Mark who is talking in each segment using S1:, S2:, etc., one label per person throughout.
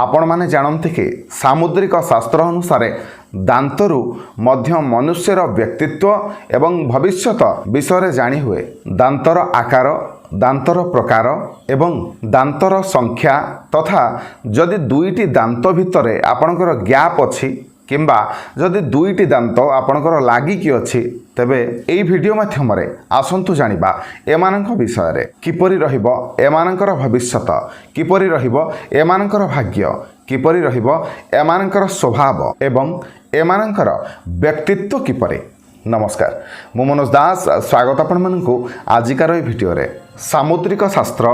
S1: ଆପଣମାନେ ଜାଣନ୍ତି କି ସାମୁଦ୍ରିକ ଶାସ୍ତ୍ର ଅନୁସାରେ ଦାନ୍ତରୁ ମଧ୍ୟ ମନୁଷ୍ୟର ବ୍ୟକ୍ତିତ୍ୱ ଏବଂ ଭବିଷ୍ୟତ ବିଷୟରେ ଜାଣି ହୁଏ। ଦାନ୍ତର ଆକାର, ଦାନ୍ତର ପ୍ରକାର ଏବଂ ଦାନ୍ତର ସଂଖ୍ୟା ତଥା ଯଦି ଦୁଇଟି ଦାନ୍ତ ଭିତରେ ଆପଣଙ୍କର ଗ୍ୟାପ୍ ଅଛି କିମ୍ବା ଯଦି ଦୁଇଟି ଦାନ୍ତ ଆପଣଙ୍କର ଲାଗିକି ଅଛି, ତେବେ ଏଇ ଭିଡ଼ିଓ ମାଧ୍ୟମରେ ଆସନ୍ତୁ ଜାଣିବା ଏମାନଙ୍କ ବିଷୟରେ। କିପରି ରହିବ ଏମାନଙ୍କର ଭବିଷ୍ୟତ, କିପରି ରହିବ ଏମାନଙ୍କର ଭାଗ୍ୟ, କିପରି ରହିବ ଏମାନଙ୍କର ସ୍ୱଭାବ ଏବଂ ଏମାନଙ୍କର ବ୍ୟକ୍ତିତ୍ୱ କିପରି। ନମସ୍କାର, ମୁଁ ମନୋଜ ଦାସ। ସ୍ୱାଗତ ଆପଣମାନଙ୍କୁ ଆଜିକାର ଏହି ଭିଡ଼ିଓରେ। ସାମୁଦ୍ରିକ ଶାସ୍ତ୍ର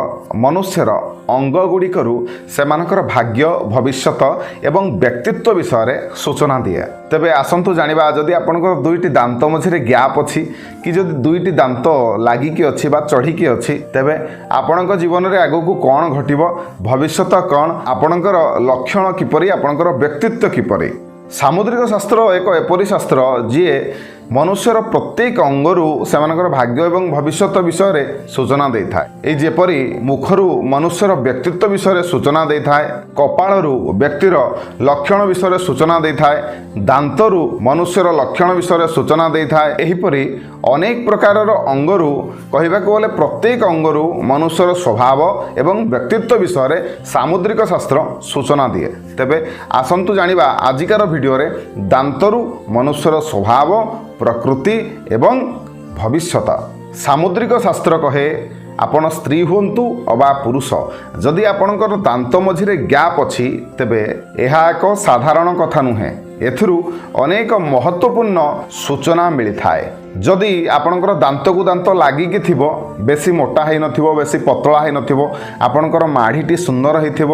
S1: ମନୁଷ୍ୟର ଅଙ୍ଗଗୁଡ଼ିକରୁ ସେମାନଙ୍କର ଭାଗ୍ୟ, ଭବିଷ୍ୟତ ଏବଂ ବ୍ୟକ୍ତିତ୍ୱ ବିଷୟରେ ସୂଚନା ଦିଏ। ତେବେ ଆସନ୍ତୁ ଜାଣିବା, ଯଦି ଆପଣଙ୍କର ଦୁଇଟି ଦାନ୍ତ ମଝିରେ ଗ୍ୟାପ୍ ଅଛି କି ଯଦି ଦୁଇଟି ଦାନ୍ତ ଲାଗିକି ଅଛି ବା ଚଢ଼ିକି ଅଛି, ତେବେ ଆପଣଙ୍କ ଜୀବନରେ ଆଗକୁ କ'ଣ ଘଟିବ, ଭବିଷ୍ୟତ କ'ଣ, ଆପଣଙ୍କର ଲକ୍ଷଣ କିପରି, ଆପଣଙ୍କର ବ୍ୟକ୍ତିତ୍ୱ କିପରି। ସାମୁଦ୍ରିକ ଶାସ୍ତ୍ର ଏକ ଏପରି ଶାସ୍ତ୍ର, ଯିଏ ମନୁଷ୍ୟର ପ୍ରତ୍ୟେକ ଅଙ୍ଗରୁ ସେମାନଙ୍କର ଭାଗ୍ୟ ଏବଂ ଭବିଷ୍ୟତ ବିଷୟରେ ସୂଚନା ଦେଇଥାଏ। ଏଇ ଯେପରି ମୁଖରୁ ମନୁଷ୍ୟର ବ୍ୟକ୍ତିତ୍ୱ ବିଷୟରେ ସୂଚନା ଦେଇଥାଏ, କପାଳରୁ ବ୍ୟକ୍ତିର ଲକ୍ଷଣ ବିଷୟରେ ସୂଚନା ଦେଇଥାଏ, ଦାନ୍ତରୁ ମନୁଷ୍ୟର ଲକ୍ଷଣ ବିଷୟରେ ସୂଚନା ଦେଇଥାଏ, ଏହିପରି ଅନେକ ପ୍ରକାରର ଅଙ୍ଗରୁ, କହିବାକୁ ଗଲେ ପ୍ରତ୍ୟେକ ଅଙ୍ଗରୁ ମନୁଷ୍ୟର ସ୍ୱଭାବ ଏବଂ ବ୍ୟକ୍ତିତ୍ୱ ବିଷୟରେ ସାମୁଦ୍ରିକ ଶାସ୍ତ୍ର ସୂଚନା ଦିଏ। ତେବେ ଆସନ୍ତୁ ଜାଣିବା ଆଜିକାର ଭିଡ଼ିଓରେ ଦାନ୍ତରୁ ମନୁଷ୍ୟର ସ୍ୱଭାବ, ପ୍ରକୃତି ଏବଂ ଭବିଷ୍ୟତ। ସାମୁଦ୍ରିକ ଶାସ୍ତ୍ର କହେ, ଆପଣ ସ୍ତ୍ରୀ ହୁଅନ୍ତୁ ଅବା ପୁରୁଷ, ଯଦି ଆପଣଙ୍କର ଦାନ୍ତ ମଝିରେ ଗ୍ୟାପ୍ ଅଛି, ତେବେ ଏହା ଏକ ସାଧାରଣ କଥା ନୁହେଁ। ଏଥିରୁ ଅନେକ ମହତ୍ତ୍ୱପୂର୍ଣ୍ଣ ସୂଚନା ମିଳିଥାଏ। ଯଦି ଆପଣଙ୍କର ଦାନ୍ତକୁ ଦାନ୍ତ ଲାଗିକି ଥିବ, ବେଶୀ ମୋଟା ହେଇନଥିବ, ବେଶୀ ପତଳା ହେଇନଥିବ, ଆପଣଙ୍କର ମାଢ଼ିଟି ସୁନ୍ଦର ହେଇଥିବ,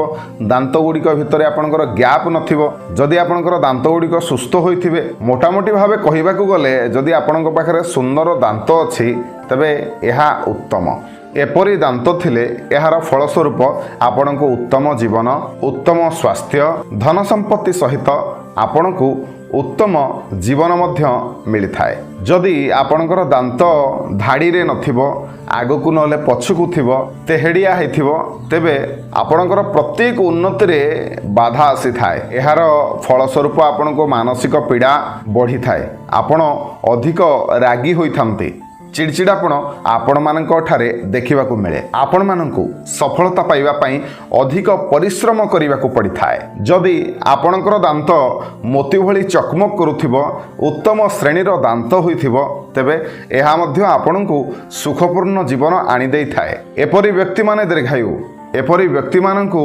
S1: ଦାନ୍ତ ଗୁଡ଼ିକ ଭିତରେ ଆପଣଙ୍କର ଗ୍ୟାପ୍ ନଥିବ, ଯଦି ଆପଣଙ୍କର ଦାନ୍ତ ଗୁଡ଼ିକ ସୁସ୍ଥ ହୋଇଥିବେ, ମୋଟାମୋଟି ଭାବେ କହିବାକୁ ଗଲେ ଯଦି ଆପଣଙ୍କ ପାଖରେ ସୁନ୍ଦର ଦାନ୍ତ ଅଛି, ତେବେ ଏହା ଉତ୍ତମ। ଏପରି ଦାନ୍ତ ଥିଲେ ଏହାର ଫଳସ୍ୱରୂପ ଆପଣଙ୍କୁ ଉତ୍ତମ ଜୀବନ, ଉତ୍ତମ ସ୍ୱାସ୍ଥ୍ୟ, ଧନ ସମ୍ପତ୍ତି ସହିତ ଆପଣଙ୍କୁ ଉତ୍ତମ ଜୀବନ ମଧ୍ୟ ମିଳିଥାଏ। ଯଦି ଆପଣଙ୍କର ଦାନ୍ତ ଧାଡ଼ିରେ ନଥିବ, ଆଗକୁ ନହେଲେ ପଛକୁ ଥିବ, ତେହେଡ଼ିଆ ହେଇଥିବ, ତେବେ ଆପଣଙ୍କର ପ୍ରତ୍ୟେକ ଉନ୍ନତିରେ ବାଧା ଆସିଥାଏ। ଏହାର ଫଳସ୍ୱରୂପ ଆପଣଙ୍କୁ ମାନସିକ ପୀଡ଼ା ବଢ଼ିଥାଏ। ଆପଣ ଅଧିକ ରାଗି ହୋଇଥାନ୍ତି। ଚିଡ଼ଚିଡ଼ାପଣ ଆପଣମାନଙ୍କ ଠାରେ ଦେଖିବାକୁ ମିଳେ। ଆପଣମାନଙ୍କୁ ସଫଳତା ପାଇବା ପାଇଁ ଅଧିକ ପରିଶ୍ରମ କରିବାକୁ ପଡ଼ିଥାଏ। ଯଦି ଆପଣଙ୍କର ଦାନ୍ତ ମୋତି ଭଳି ଚକମକ କରୁଥିବ, ଉତ୍ତମ ଶ୍ରେଣୀର ଦାନ୍ତ ହୋଇଥିବ, ତେବେ ଏହା ମଧ୍ୟ ଆପଣଙ୍କୁ ସୁଖପୂର୍ଣ୍ଣ ଜୀବନ ଆଣିଦେଇଥାଏ। ଏପରି ବ୍ୟକ୍ତିମାନେ ଦୀର୍ଘାୟୁ। ଏପରି ବ୍ୟକ୍ତିମାନଙ୍କୁ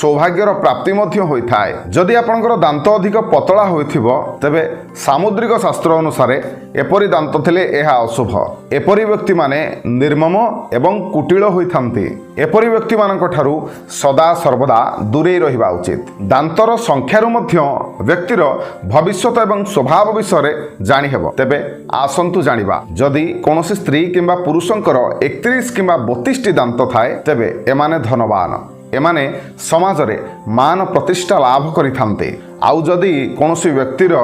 S1: ସୌଭାଗ୍ୟର ପ୍ରାପ୍ତି ମଧ୍ୟ ହୋଇଥାଏ। ଯଦି ଆପଣଙ୍କର ଦାନ୍ତ ଅଧିକ ପତଳା ହୋଇଥିବ, ତେବେ ସାମୁଦ୍ରିକ ଶାସ୍ତ୍ର ଅନୁସାରେ ଏପରି ଦାନ୍ତ ଥିଲେ ଏହା ଅଶୁଭ। ଏପରି ବ୍ୟକ୍ତିମାନେ ନିର୍ମମ ଏବଂ କୁଟିଳ ହୋଇଥାନ୍ତି। ଏପରି ବ୍ୟକ୍ତିମାନଙ୍କ ଠାରୁ ସଦା ସର୍ବଦା ଦୂରେଇ ରହିବା ଉଚିତ। ଦାନ୍ତର ସଂଖ୍ୟାରୁ ମଧ୍ୟ ବ୍ୟକ୍ତିର ଭବିଷ୍ୟତ ଏବଂ ସ୍ୱଭାବ ବିଷୟରେ ଜାଣିହେବ। ତେବେ ଆସନ୍ତୁ ଜାଣିବା, ଯଦି କୌଣସି ସ୍ତ୍ରୀ କିମ୍ବା ପୁରୁଷଙ୍କର 31 କିମ୍ବା 32ଟି ଦାନ୍ତ ଥାଏ, ତେବେ ଏମାନେ ଧନବାନ। ଏମାନେ ସମାଜରେ ମାନ ପ୍ରତିଷ୍ଠା ଲାଭ କରିଥାନ୍ତି। ଆଉ ଯଦି କୌଣସି ବ୍ୟକ୍ତିର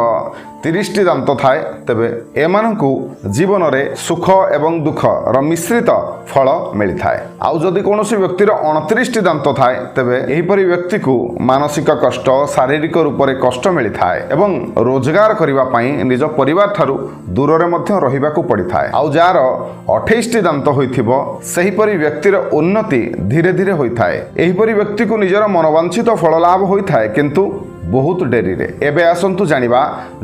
S1: 30ଟି ଦାନ୍ତ ଥାଏ, ତେବେ ଏମାନଙ୍କୁ ଜୀବନରେ ସୁଖ ଏବଂ ଦୁଃଖର ମିଶ୍ରିତ ଫଳ ମିଳିଥାଏ। ଆଉ ଯଦି କୌଣସି ବ୍ୟକ୍ତିର 29ଟି ଦାନ୍ତ ଥାଏ, ତେବେ ଏହିପରି ବ୍ୟକ୍ତିକୁ ମାନସିକ କଷ୍ଟ, ଶାରୀରିକ ରୂପରେ କଷ୍ଟ ମିଳିଥାଏ ଏବଂ ରୋଜଗାର କରିବା ପାଇଁ ନିଜ ପରିବାର ଠାରୁ ଦୂରରେ ମଧ୍ୟ ରହିବାକୁ ପଡ଼ିଥାଏ। ଆଉ ଯାହାର 28ଟି ଦାନ୍ତ ହୋଇଥିବ, ସେହିପରି ବ୍ୟକ୍ତିର ଉନ୍ନତି ଧୀରେ ଧୀରେ ହୋଇଥାଏ। ଏହିପରି ବ୍ୟକ୍ତିକୁ ନିଜର ମନୋବାଞ୍ଛିତ ଫଳ ଲାଭ ହୋଇଥାଏ, କିନ୍ତୁ ବହୁତ ଡେରିରେ। ଏବେ ଆସନ୍ତୁ ଜାଣିବା,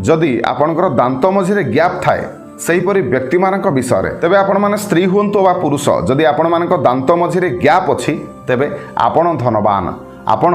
S1: ଯଦି ଆପଣଙ୍କର ଦାନ୍ତ ମଝିରେ ଗ୍ୟାପ୍ ଥାଏ, ସେହିପରି ବ୍ୟକ୍ତିମାନଙ୍କ ବିଷୟରେ। ତେବେ ଆପଣମାନେ ସ୍ତ୍ରୀ ହୁଅନ୍ତୁ ବା ପୁରୁଷ, ଯଦି ଆପଣମାନଙ୍କ ଦାନ୍ତ ମଝିରେ ଗ୍ୟାପ୍ ଅଛି, ତେବେ ଆପଣ ଧନବାନ, ଆପଣ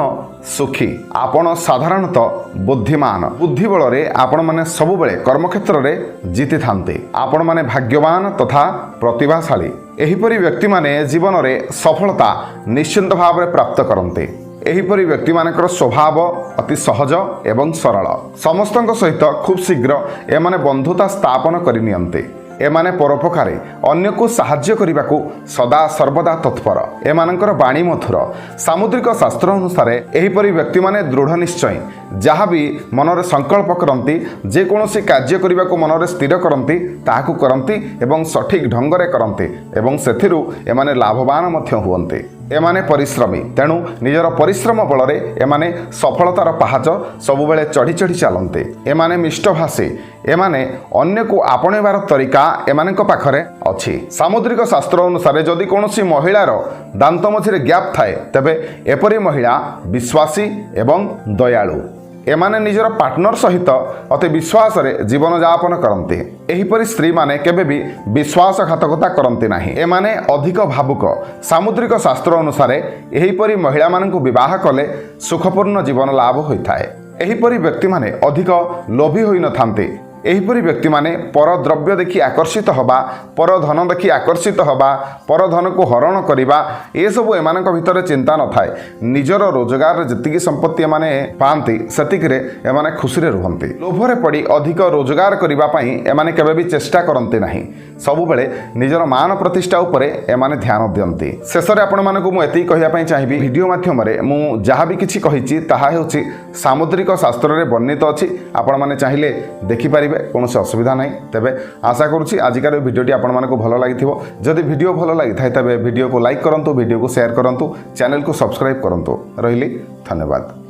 S1: ସୁଖୀ, ଆପଣ ସାଧାରଣତଃ ବୁଦ୍ଧିମାନ। ବୁଦ୍ଧି ବଳରେ ଆପଣମାନେ ସବୁବେଳେ କର୍ମକ୍ଷେତ୍ରରେ ଜିତିଥାନ୍ତି। ଆପଣମାନେ ଭାଗ୍ୟବାନ ତଥା ପ୍ରତିଭାଶାଳୀ। ଏହିପରି ବ୍ୟକ୍ତିମାନେ ଜୀବନରେ ସଫଳତା ନିଶ୍ଚିନ୍ତ ଭାବରେ ପ୍ରାପ୍ତ କରନ୍ତି। ଏହିପରି ବ୍ୟକ୍ତିମାନଙ୍କର ସ୍ୱଭାବ ଅତି ସହଜ ଏବଂ ସରଳ। ସମସ୍ତଙ୍କ ସହିତ ଖୁବ୍ ଶୀଘ୍ର ଏମାନେ ବନ୍ଧୁତା ସ୍ଥାପନ କରିନିଅନ୍ତି। ଏମାନେ ପରୋପକାରୀ, ଅନ୍ୟକୁ ସାହାଯ୍ୟ କରିବାକୁ ସଦା ସର୍ବଦା ତତ୍ପର। ଏମାନଙ୍କର ବାଣୀ ମଧୁର। ସାମୁଦ୍ରିକ ଶାସ୍ତ୍ର ଅନୁସାରେ ଏହିପରି ବ୍ୟକ୍ତିମାନେ ଦୃଢ଼ ନିଶ୍ଚୟ। ଯାହା ବି ମନରେ ସଂକଳ୍ପ କରନ୍ତି, ଯେକୌଣସି କାର୍ଯ୍ୟ କରିବାକୁ ମନରେ ସ୍ଥିର କରନ୍ତି, ତାହାକୁ କରନ୍ତି ଏବଂ ସଠିକ୍ ଢଙ୍ଗରେ କରନ୍ତି ଏବଂ ସେଥିରୁ ଏମାନେ ଲାଭବାନ ମଧ୍ୟ ହୁଅନ୍ତି। ଏମାନେ ପରିଶ୍ରମୀ, ତେଣୁ ନିଜର ପରିଶ୍ରମ ବଳରେ ଏମାନେ ସଫଳତାର ପାହାଚ ସବୁବେଳେ ଚଢ଼ି ଚଢ଼ି ଚାଲନ୍ତି। ଏମାନେ ମିଷ୍ଟଭାଷୀ। ଏମାନେ ଅନ୍ୟକୁ ଆପଣେଇବାର ତରିକା ଏମାନଙ୍କ ପାଖରେ ଅଛି। ସାମୁଦ୍ରିକ ଶାସ୍ତ୍ର ଅନୁସାରେ ଯଦି କୌଣସି ମହିଳାର ଦାନ୍ତ ମଝିରେ ଗ୍ୟାପ୍ ଥାଏ, ତେବେ ଏପରି ମହିଳା ବିଶ୍ୱାସୀ ଏବଂ ଦୟାଳୁ। ଏମାନେ ନିଜର ପାର୍ଟନର ସହିତ ଅତି ବିଶ୍ୱାସରେ ଜୀବନଯାପନ କରନ୍ତି। ଏହିପରି ସ୍ତ୍ରୀମାନେ କେବେ ବି ବିଶ୍ୱାସଘାତକତା କରନ୍ତି ନାହିଁ। ଏମାନେ ଅଧିକ ଭାବୁକ। ସାମୁଦ୍ରିକ ଶାସ୍ତ୍ର ଅନୁସାରେ ଏହିପରି ମହିଳାମାନଙ୍କୁ ବିବାହ କଲେ ସୁଖପୂର୍ଣ୍ଣ ଜୀବନ ଲାଭ ହୋଇଥାଏ। ଏହିପରି ବ୍ୟକ୍ତିମାନେ ଅଧିକ ଲୋଭୀ ହୋଇନଥାନ୍ତି। ଏହିପରି ବ୍ୟକ୍ତିମାନେ ପର ଦ୍ରବ୍ୟ ଦେଖି ଆକର୍ଷିତ ହେବା, ପର ଧନ ଦେଖି ଆକର୍ଷିତ ହେବା, ପର ଧନକୁ ହରଣ କରିବା, ଏସବୁ ଏମାନଙ୍କ ଭିତରେ ଚିନ୍ତା ନଥାଏ। ନିଜର ରୋଜଗାରରେ ଯେତିକି ସମ୍ପତ୍ତି ଏମାନେ ପାଆନ୍ତି, ସେତିକିରେ ଏମାନେ ଖୁସିରେ ରୁହନ୍ତି। ଲୋଭରେ ପଡ଼ି ଅଧିକ ରୋଜଗାର କରିବା ପାଇଁ ଏମାନେ କେବେ ବି ଚେଷ୍ଟା କରନ୍ତି ନାହିଁ। ସବୁବେଳେ ନିଜର ମାନ ପ୍ରତିଷ୍ଠା ଉପରେ ଏମାନେ ଧ୍ୟାନ ଦିଅନ୍ତି। ଶେଷରେ ଆପଣମାନଙ୍କୁ ମୁଁ ଏତିକି କହିବା ପାଇଁ ଚାହିଁବି, ଭିଡ଼ିଓ ମାଧ୍ୟମରେ ମୁଁ ଯାହା ବି କିଛି କହିଛି, ତାହା ହେଉଛି ସାମୁଦ୍ରିକ ଶାସ୍ତ୍ରରେ ବର୍ଣ୍ଣିତ ଅଛି। ଆପଣମାନେ ଚାହିଁଲେ ଦେଖିପାରିବେ, କୌଣସି ଅସୁବିଧା ନାହିଁ। ତେବେ ଆଶା କରୁଛି ଆଜିକାର ଏ ଭିଡ଼ିଓଟି ଆପଣମାନଙ୍କୁ ଭଲ ଲାଗିଥିବ। ଯଦି ଭିଡ଼ିଓ ଭଲ ଲାଗିଥାଏ, ତେବେ ଭିଡ଼ିଓକୁ ଲାଇକ୍ କରନ୍ତୁ, ଭିଡ଼ିଓକୁ ସେୟାର କରନ୍ତୁ, ଚ୍ୟାନେଲକୁ ସବସ୍କ୍ରାଇବ୍ କରନ୍ତୁ। ରହିଲି, ଧନ୍ୟବାଦ।